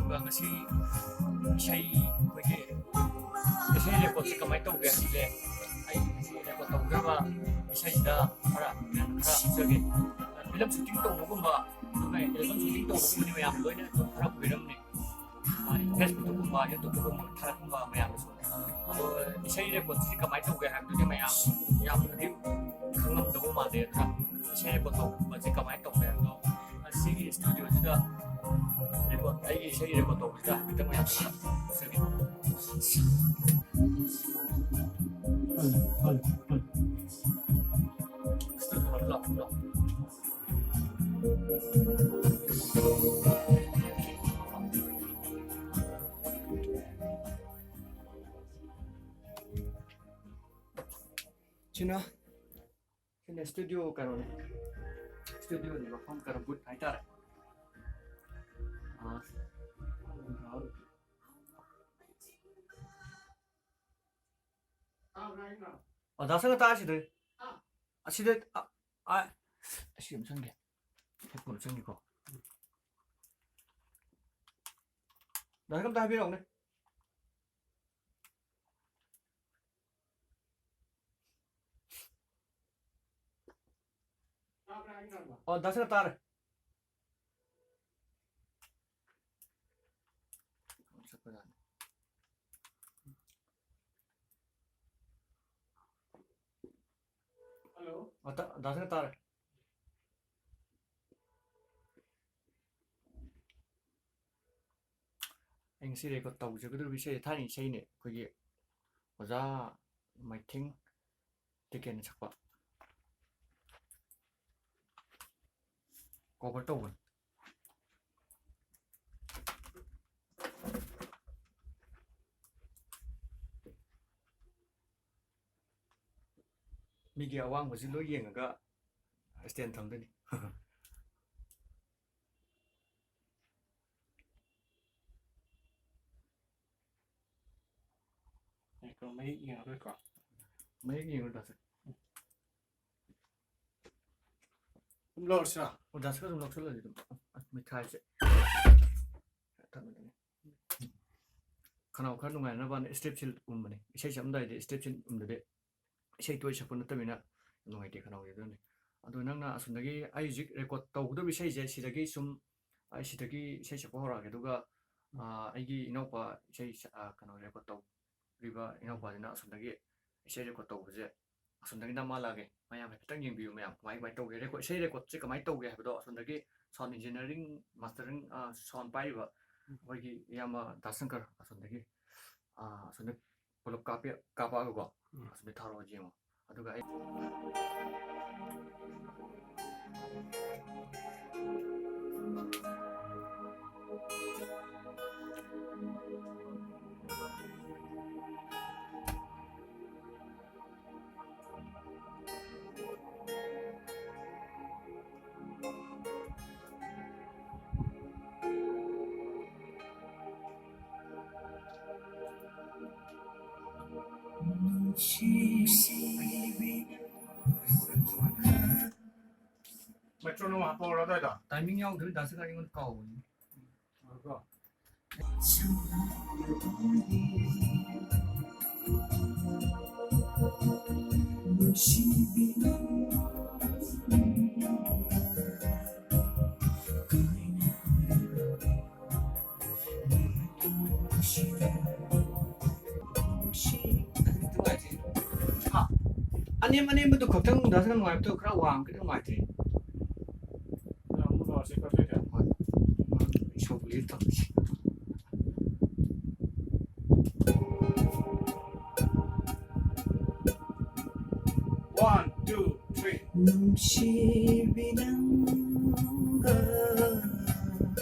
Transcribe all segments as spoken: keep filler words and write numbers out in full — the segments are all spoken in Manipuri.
ꯉꯁꯤ ꯏꯁꯩ, ꯑꯩꯈꯣꯏꯒꯤ ꯏꯁꯩ ꯔꯦꯀꯣꯔꯠꯁꯦ ꯀꯃꯥꯏꯅ ꯇꯧꯒꯦ ꯍꯥꯏꯕꯁꯦ ꯑꯩ ꯉꯁꯤ ꯔꯦꯀꯣꯔꯠ ꯇꯧꯖꯕ ꯏꯁꯩꯗ ꯈꯔ ꯈꯔ ꯍꯥꯞꯆꯒꯦ꯫ ꯐꯤꯂꯝ ꯁꯨꯇꯤꯡ ꯇꯧꯕꯒꯨꯝꯕ, ꯑꯗꯨꯒ ꯑꯦꯜꯕꯝ ꯁꯨꯇꯤꯡ ꯇꯧꯕꯒꯨꯝꯕꯗꯤ ꯃꯌꯥꯝ ꯂꯣꯏꯅ ꯑꯗꯨꯝ ꯈꯔ ꯎꯕꯤꯔꯝꯅꯤ꯫ ꯐꯦꯁꯕꯨꯛꯇꯒꯨꯝꯕ, ꯌꯨꯇ꯭ꯌꯨꯕꯇꯒꯨꯝꯕ ꯊꯥꯒꯠꯄ ꯃꯌꯥꯝꯗꯁꯨ꯫ ꯑꯗꯣ ꯏꯁꯩ ꯔꯦꯀꯣꯔꯠꯁꯤ ꯀꯃꯥꯏꯅ ꯇꯧꯒꯦ ꯍꯥꯏꯕꯗꯨꯗꯤ ꯃꯌꯥꯝ ꯌꯥꯝꯅꯗꯤ ꯈꯪꯉꯝꯗꯧꯕ ꯃꯥꯟꯗꯦ꯫ ꯑꯗꯨꯅ ꯏꯁꯩ ꯔꯦꯀꯣꯔꯠ ꯇꯧꯕꯁꯤ ꯀꯃꯥꯏꯅ ꯇꯧꯒꯦ ꯍꯥꯏꯕꯗꯣ ꯑꯁꯤꯒꯤ ꯁ꯭ꯇꯨꯗꯤꯑꯣꯁꯤꯗ ꯔꯦꯀꯣꯔꯠ, ꯑꯩꯒꯤ ꯏꯁꯩ ꯔꯦꯀꯣꯔꯠ ꯇꯧꯕꯁꯤꯗ ꯍꯥꯏꯐꯦꯠꯇꯪ ꯃꯌꯥꯝ ꯎꯠꯆꯒꯦ꯫ ꯁ꯭ꯇꯨꯗꯤꯑꯣꯗ ꯂꯥꯛꯑꯣ, ꯂꯥꯛꯑꯣ꯫ ꯁꯤꯅ, ꯁꯤꯅ ꯁ꯭ꯇꯨꯗꯤꯑꯣ ꯀꯩꯅꯣꯅꯤ꯫ ꯁ꯭ꯇꯨꯗꯤꯑꯣꯒꯤ ꯃꯐꯝ ꯀꯩꯅꯣ, ꯕꯨꯠ ꯍꯥꯏꯇꯥꯔꯦ꯫ ꯑꯥ, ꯑꯣ, ꯗꯥ ꯁꯪꯒ ꯇꯥꯔꯁꯤꯗ꯫ ꯑꯁꯤꯗ, ꯑ, ꯑ, ꯑꯁꯤ ꯑꯃ ꯆꯪꯒꯦ꯫ ꯍꯦꯠꯐꯣꯟ ꯆꯪꯒꯦꯀꯣ꯫ ꯗꯥ ꯁꯪꯒ ꯑꯝꯇ ꯍꯥꯏꯕꯤꯔꯛꯎꯅꯦ꯫ ꯑꯣ, ꯗꯥ ꯁꯪꯒ ꯇꯥꯔꯦ꯫ ꯆꯠꯄꯖꯥꯠꯅꯤ꯫ ꯍꯜꯂꯣ꯫ ꯑ, ꯇ-, ꯗꯥ ꯁꯪꯒ ꯇꯥꯔꯦ꯫ ꯑꯩ ꯉꯁꯤ ꯔꯦꯀꯣꯔꯠ ꯇꯧꯖꯒꯗꯧꯔꯤꯕ ꯏꯁꯩꯁꯦ ꯊꯥꯏꯅ ꯏꯁꯩꯅꯦ, ꯑꯩꯈꯣꯏꯒꯤ ꯑꯣꯖꯥ ꯃꯥꯏꯊꯤꯡ ꯇꯤꯀꯦꯟꯅ ꯁꯛꯄ꯫ ꯀꯣꯚꯔ ꯇꯧꯕꯅꯤ꯫ ꯃꯤꯒꯤ ꯑꯋꯥꯡꯕꯁꯤ ꯂꯣꯏ ꯌꯦꯡꯉꯒ ꯁ꯭ꯇꯦꯟ ꯊꯝꯗꯣꯏꯅꯤ꯫ ꯉꯥꯏꯈꯣ, ꯃꯌꯦꯛ ꯌꯦꯡꯉꯔꯣꯏꯀꯣ꯫ ꯃꯌꯦꯛ ꯌꯦꯡꯉꯔꯣꯏ, ꯗꯥ ꯁꯦ꯫ ꯑꯗꯨꯝ ꯂꯧꯔꯁꯤꯔꯥ? ꯑꯣ, ꯗꯥ ꯁꯦ, ꯑꯗꯨꯝ ꯂꯧꯁꯜꯂꯁꯤ ꯑꯗꯨꯝ꯫ ꯑ, ꯃꯤꯊꯥꯏꯁꯦ꯫ ꯊꯝꯃꯒꯦ꯫ ꯈꯅꯥꯎ ꯈꯔ ꯅꯨꯡꯉꯥꯏꯅꯕꯅ strepsil ꯎꯝꯕꯅꯤ꯫ ꯏꯁꯩ ꯁꯛꯑꯝꯗꯥꯏꯗꯤ strepsil ꯎꯝꯗꯗꯤ ꯏꯁꯩ ꯇꯣꯏ ꯁꯛꯄ ꯅꯠꯇꯕꯅꯤꯅ ꯅꯨꯡꯉꯥꯏꯇꯦ ꯈꯅꯥꯎꯁꯦ꯫ ꯑꯗꯨꯅꯤ꯫ ꯑꯗꯣ ꯅꯪꯅ ꯑꯁꯣꯝꯗꯒꯤ, ꯑꯩ ꯍꯧꯖꯤꯛ record ꯇꯧꯒꯗꯕ ꯏꯁꯩꯁꯦ ꯁꯤꯗꯒꯤ ꯁꯨꯝ, ꯑꯩ ꯁꯤꯗꯒꯤ ꯏꯁꯩ ꯁꯛꯄ ꯍꯧꯔꯛꯑꯒꯦ꯫ ꯑꯗꯨꯒ, ꯑ, ꯑꯩꯒꯤ ꯏꯅꯥꯎꯄꯥ ꯏꯁꯩ ꯁ-, ꯑ, ꯀꯩꯅꯣ, record ꯇꯧꯔꯤꯕ ꯏꯅꯥꯎꯄꯥꯁꯤꯅ ꯑꯁꯣꯝꯗꯒꯤ ꯏꯁꯩ record ꯇꯧꯕꯁꯦ ꯑꯁꯣꯝꯗꯒꯤ ꯅꯝꯃꯛꯑꯒꯦ꯫ ꯃꯌꯥꯝ ꯍꯥꯏꯐꯦꯠꯇꯪ ꯌꯦꯡꯕꯤꯌꯨ꯫ ꯃꯌꯥꯝ ꯀꯃꯥꯏ, ꯀꯃꯥꯏ ꯇꯧꯒꯦ? Record, ꯏꯁꯩ recordꯁꯦ ꯀꯃꯥꯏ ꯇꯧꯒꯦ ꯍꯥꯏꯕꯗꯣ ꯑꯁꯣꯝꯗꯒꯤ sound engineering, mastering, ꯑ, sound ꯄꯥꯏꯔꯤꯕ ꯑꯩꯈꯣꯏꯒꯤ ꯏꯌꯥꯝꯕ ꯗꯥ ꯁꯪꯀꯔ ꯑꯁꯣꯝꯗꯒꯤ, ꯑ, ꯑꯁꯣꯝꯗ ꯄꯨꯂꯞ ꯀꯥꯞꯄꯤ-, ꯀꯥꯞꯄꯛꯑꯒꯀꯣ, ꯎꯝ꯫ ꯑꯁꯣꯝꯗ ꯊꯥꯔꯛꯑꯣ ꯌꯦꯡꯉꯣ꯫ ꯑꯗꯨꯒ ꯑꯩ Metronome ꯍꯥꯞꯄꯛꯑꯣꯔꯥ ꯑꯗꯨꯋꯥꯏꯗ? Timing ꯌꯥꯎꯗ꯭ꯔꯗꯤ ꯗꯥ ꯁꯪꯀꯔ ꯑꯩꯉꯣꯟꯗ ꯀꯥꯎꯕꯅꯤ꯫ ꯉꯥꯏꯈꯣ꯫ ꯑꯗꯨꯗꯤ ꯅꯨꯡꯉꯥꯏꯇꯦ꯫ ꯍꯥ? ꯑꯅꯦꯝ ꯑꯅꯦꯝꯕꯗꯨ ꯈꯛꯇꯪ ꯗꯥ ꯁꯪꯀꯔ ꯅꯨꯡꯉꯥꯏꯕꯗꯣ ꯈꯔ ꯋꯥꯡꯒꯗꯤ ꯅꯨꯡꯉꯥꯏꯇꯦ꯫ ꯍꯣꯏ꯫ ꯏꯁꯧ ꯂꯦꯞ ꯇꯧꯔꯤꯁꯦ꯫ One, two, three. ꯅꯨꯡꯁꯤꯕꯤ ꯅꯪꯒ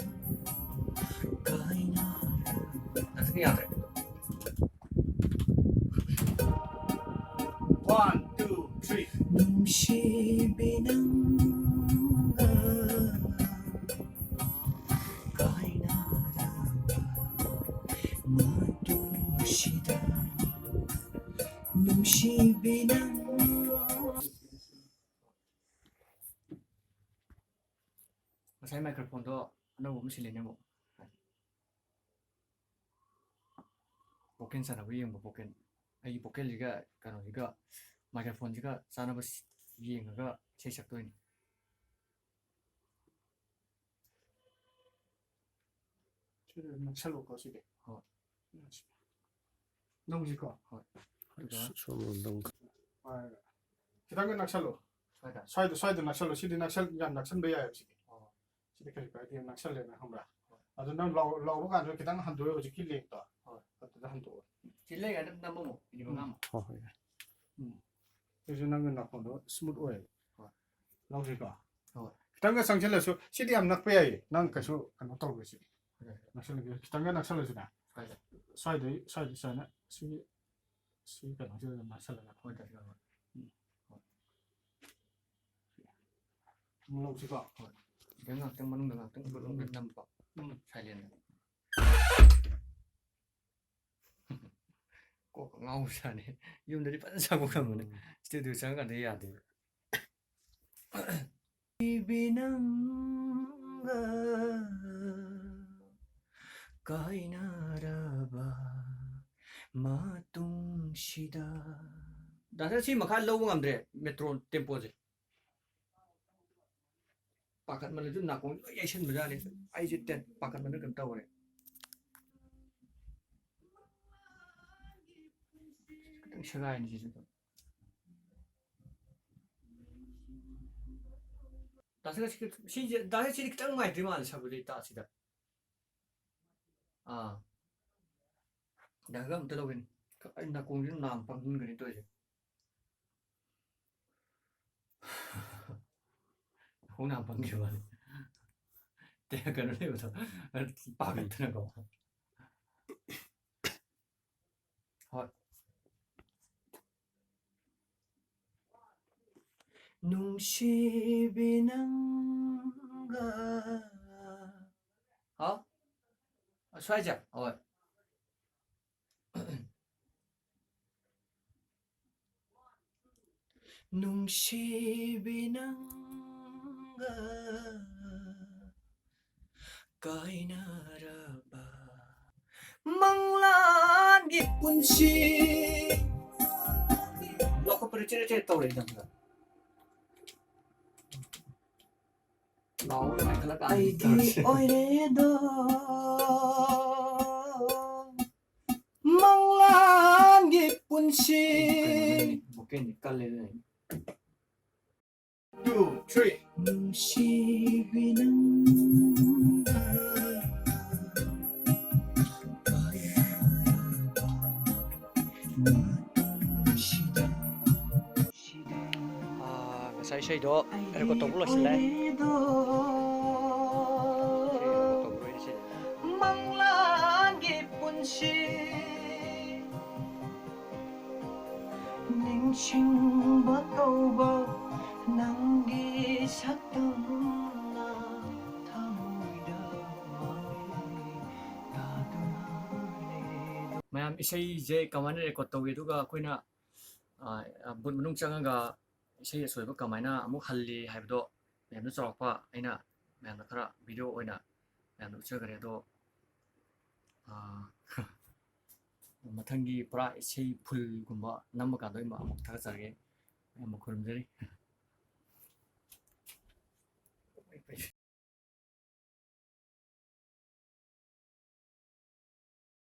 ꯀꯥꯏꯅꯔ-, ꯅꯊꯪ ꯌꯥꯗ꯭ꯔꯦ꯫ One, two, three. ꯅꯨꯡꯁꯤꯕꯤ ꯅꯪꯒ ꯀꯥꯏꯅꯔꯕ ꯃꯇꯨꯡꯁꯤꯗ ꯅꯨꯡꯁꯤꯕꯤ ꯅꯪ꯫ ꯉꯁꯥꯏ microphoneꯗꯣ ꯑꯅꯧꯕ ꯑꯃ ꯁꯤꯜꯂꯤꯅꯦ ꯑꯃꯨꯛ꯫ ꯚꯣꯀꯦꯜ ꯆꯥꯟꯅꯕ ꯌꯦꯡꯕ, ꯚꯣꯀꯦꯜ, ꯑꯩꯒꯤ ꯚꯣꯀꯦꯜꯁꯤꯒ ꯀꯩꯅꯣꯁꯤꯒ, ꯃꯥꯏꯀ꯭ꯔꯣꯐꯣꯟꯁꯤꯒ ꯆꯥꯟꯅꯕ ꯁꯤ-, ꯌꯦꯡꯉꯒ ꯏꯁꯩ ꯁꯛꯇꯣꯏꯅꯤ꯫ ꯁꯤꯗ ꯅꯛꯁꯜꯂꯨꯀꯣ, ꯁꯤꯗꯤ꯫ ꯍꯣꯏ꯫ ꯅꯝꯁꯤꯀꯣ꯫ ꯍꯣꯏ꯫ ꯑꯗꯨꯒ ꯁꯣꯝꯂꯣꯝꯗ ꯑꯃꯨꯛ꯫ ꯍꯣꯏ꯫ ꯈꯤꯇꯪꯒ ꯅꯛꯁꯜꯂꯨ꯫ ꯁ꯭ꯋꯥꯏꯗ? ꯁ꯭ꯋꯥꯏꯗ, ꯁ꯭ꯋꯥꯏꯗ ꯅꯛꯁꯜꯂꯨ꯫ ꯁꯤꯗꯤ ꯅꯛꯁꯜ-, ꯌꯥꯝ ꯅꯛꯁꯟꯕ ꯌꯥꯏꯑꯕ ꯁꯤꯗꯤ꯫ ꯑꯣ꯫ ꯁꯤꯗꯤ ꯀꯩꯁꯨ ꯀꯥꯏꯗꯦ, ꯌꯥꯝ ꯅꯛꯁꯜꯂꯦꯅ, ꯈꯪꯕ꯭ꯔꯥ? ꯍꯣꯏ꯫ ꯑꯗꯨ ꯅꯪ ꯂꯥꯎ-, ꯂꯥꯎꯕ ꯀꯥꯟꯗ ꯈꯤꯇꯪ ꯍꯟꯗꯣꯛꯑꯦ, ꯍꯧꯖꯤꯛꯀꯤ ꯂꯦꯡꯇꯣ꯫ ꯍꯣꯏ꯫ ꯑꯗꯨꯗ ꯍꯟꯗꯣꯛꯑꯣ꯫ ꯁꯤ ꯂꯩꯔꯤꯉꯩꯗ ꯑꯗꯨꯝ ꯅꯝꯃꯝꯃꯣ, ꯃꯤꯅꯤꯠ ꯃꯉꯥꯃꯨꯛ꯫ ꯍꯣꯏ, ꯍꯣꯏ꯫ ꯎꯝ꯫ ꯁꯤꯁꯨ ꯅꯪꯒꯤ ꯅꯥꯀꯣꯡꯗꯣ smooth ꯑꯣꯏꯌꯦ꯫ ꯍꯣꯏ꯫ ꯂꯧꯁꯤꯀꯣ? ꯍꯣꯏ꯫ ꯈꯤꯇꯪꯒ ꯆꯪꯁꯤꯜꯂꯁꯨ, ꯁꯤꯗꯤ ꯌꯥꯝ ꯅꯛꯄ ꯌꯥꯏꯌꯦ꯫ ꯅꯪ ꯀꯩꯁꯨ ꯀꯩꯅꯣ ꯇꯧꯔꯣꯏ ꯁꯤꯗꯤ꯫ ꯍꯣꯏ꯫ ꯅꯛꯁꯜꯂꯒꯦ꯫ ꯈꯤꯇꯪꯒ ꯅꯛꯁꯜꯂꯁꯤꯅꯦ꯫ ꯍꯣꯏ꯫ ꯁ꯭ꯋꯥꯏꯗꯩ, ꯁ꯭ꯋꯥꯏꯗꯩ ꯁꯨꯃꯥꯏꯅ ꯁꯤꯒꯤ, ꯁꯤ ꯀꯩꯅꯣꯁꯤꯗ ꯑꯗꯨꯝ ꯅꯛꯁꯜꯂꯒ꯫ ꯍꯣꯏ, ꯍꯣꯏ, ꯍꯣꯏ꯫ ꯎꯝ꯫ ꯍꯣꯏ꯫ ꯑꯃꯨꯛ ꯂꯧꯁꯤꯀꯣ? ꯍꯣꯏ꯫ ꯁꯤꯗ ꯉꯥꯛꯇꯪ ꯃꯅꯨꯡꯗ ꯉꯥꯛꯇꯪ ꯃꯅꯨꯡꯗ ꯅꯝꯕ꯫ ꯎꯝ꯫ Silent꯫ ꯀꯣꯛꯀ ꯉꯥꯎꯕꯖꯥꯠꯅꯤ꯫ ꯌꯨꯝꯗꯗꯤ ꯐꯖꯅ ꯁꯥꯡꯗꯣꯛꯈ꯭ꯔꯕꯅꯦ꯫ ꯎꯝ꯫ Studio ꯆꯪꯉꯀꯥꯟꯗ ꯌꯥꯗꯦꯕ꯫ ꯏꯕꯤ ꯅꯪꯒ ꯀꯥꯏꯅꯔꯕ ꯃꯇꯨꯡꯁꯤꯗ꯫ ꯗꯥ ꯁꯔ, ꯁꯤ ꯃꯈꯥ ꯂꯧꯕ ꯉꯝꯗ꯭ꯔꯦ, ꯃꯦꯇ꯭ꯔꯣ ꯇꯦꯝꯄꯣꯁꯦ꯫ ꯄꯥꯈꯠꯃꯜꯂꯁꯨ ꯅꯥꯀꯣꯡ ꯂꯣꯏ ꯌꯩꯁꯟꯕꯖꯥꯠꯅꯤ꯫ ꯑꯩꯁꯦ ꯇꯦꯟ-, ꯄꯥꯈꯠꯃꯟꯗꯅ ꯀꯩꯅꯣ ꯇꯧꯔꯦ꯫ ꯈꯤꯇꯪ ꯁꯦꯒꯥꯏꯅꯤ ꯁꯤꯁꯨ ꯑꯗꯨꯝ꯫ ꯗꯥ ꯁꯔ, ꯁꯤ, ꯁꯤꯁꯦ, ꯗꯥ ꯁꯔ, ꯁꯤꯗꯤ ꯈꯤꯇꯪ ꯅꯨꯡꯉꯥꯏꯇ꯭ꯔꯤ ꯃꯥꯜꯂꯦ, ꯁꯥꯕꯗꯩ ꯇꯥꯛꯁꯤꯗ꯫ ꯑꯥ꯫ ꯗꯥ ꯁꯔ ꯑꯝꯇ ꯂꯧꯒꯦꯅꯦ꯫ ꯑꯩ ꯅꯥꯀꯣꯡꯁꯤꯗ ꯅꯥꯝ ꯄꯪꯍꯟꯒꯅꯤ ꯇꯧꯔꯤꯁꯦ꯫ ꯈꯣꯡꯅꯥꯝ ꯄꯪꯈꯤꯕ ꯋꯥꯅꯤ꯫ ꯇꯦ-, ꯀꯩꯅꯣ ꯂꯩꯕꯗꯣ, ꯄꯥꯈꯠꯇꯅꯀꯣ꯫ ꯍꯣꯏ꯫ ꯅꯨꯡꯁꯤꯕꯤ ꯅꯪꯒ꯫ ꯍꯥꯎ? ꯑ, ꯁ꯭ꯋꯥꯏꯁꯦ? ꯍꯣꯏ꯫ ꯅꯨꯡꯁꯤꯕꯤ ꯅꯪꯒ ꯀꯥꯏꯅꯔꯕ ꯃꯪꯂꯥꯟꯒꯤ ꯄꯨꯟꯁꯤ ꯂꯧꯈꯠꯄꯗ ꯆꯦꯔꯦ ꯆꯦꯔꯦ ꯇꯧꯔꯦ ꯅꯪꯒ꯫ ꯂꯥꯎꯕ ꯅꯨꯡꯉꯥꯏꯈꯠꯂꯀꯥꯟꯗ ꯑꯩꯒꯤ ꯇꯧꯔꯁꯦ꯫ ꯑꯣꯏꯔꯦꯗꯣ ꯃꯪꯂꯥꯟꯒꯤ ꯄꯨꯟꯁꯤ꯫ ꯀꯩꯅꯣꯅꯦ, vocalꯅꯤ ꯀꯜꯂꯦ ꯑꯗꯨꯅꯅꯦ꯫ Two, three. ꯅꯨꯡꯁꯤꯕꯤ ꯅꯪꯒ ꯃꯇꯝꯁꯤꯗ꯫ ꯑꯥ, ꯉꯁꯥꯏ ꯏꯁꯩꯗꯣ record ꯇꯧꯕ ꯂꯣꯏꯁꯤꯜꯂꯦ꯫ ꯑꯩꯒꯤ ꯑꯣꯏꯔꯦꯗꯣ ꯏꯁꯩ record ꯇꯧꯕ ꯂꯣꯏꯔꯦ ꯁꯤꯗ꯫ ꯃꯪꯂꯥꯟꯒꯤ ꯄꯨꯟꯁꯤ ꯅꯤꯡꯁꯤꯡꯕ ꯀꯧꯕ ꯅꯪꯒꯤ ꯁꯛꯇꯝꯅ ꯊꯃꯣꯏꯗ ꯃꯩ ꯊꯥꯗꯨꯅ ꯂꯩꯔꯦ꯫ ꯃꯌꯥꯝ, ꯏꯁꯩꯁꯦ ꯀꯃꯥꯏꯅ record ꯇꯧꯏ, ꯑꯗꯨꯒ ꯑꯩꯈꯣꯏꯅ, ꯑ, booth ꯃꯅꯨꯡ ꯆꯪꯉꯒ ꯏꯁꯩ ꯑꯁꯣꯏꯕ ꯀꯃꯥꯏꯅ ꯑꯃꯨꯛ ꯍꯜꯂꯤ ꯍꯥꯏꯕꯗꯣ ꯃꯌꯥꯝꯗ ꯆꯥꯎꯔꯥꯛꯄ ꯑꯩꯅ ꯃꯌꯥꯝꯗ ꯈꯔ video ꯑꯣꯏꯅ ꯃꯌꯥꯝꯗ ꯎꯠꯆꯈ꯭ꯔꯦ꯫ ꯑꯗꯣ, ꯑ, ꯃꯊꯪꯒꯤ ꯄꯨꯔꯥ ꯏꯁꯩ fullꯒꯨꯝꯕ ꯅꯝꯕ ꯀꯥꯟꯗ ꯑꯩ ꯑꯃꯨꯛ ꯊꯥꯒꯠꯆꯔꯒꯦ꯫ ꯌꯥꯝꯅ ꯈꯨꯔꯨꯝꯖꯔꯤ꯫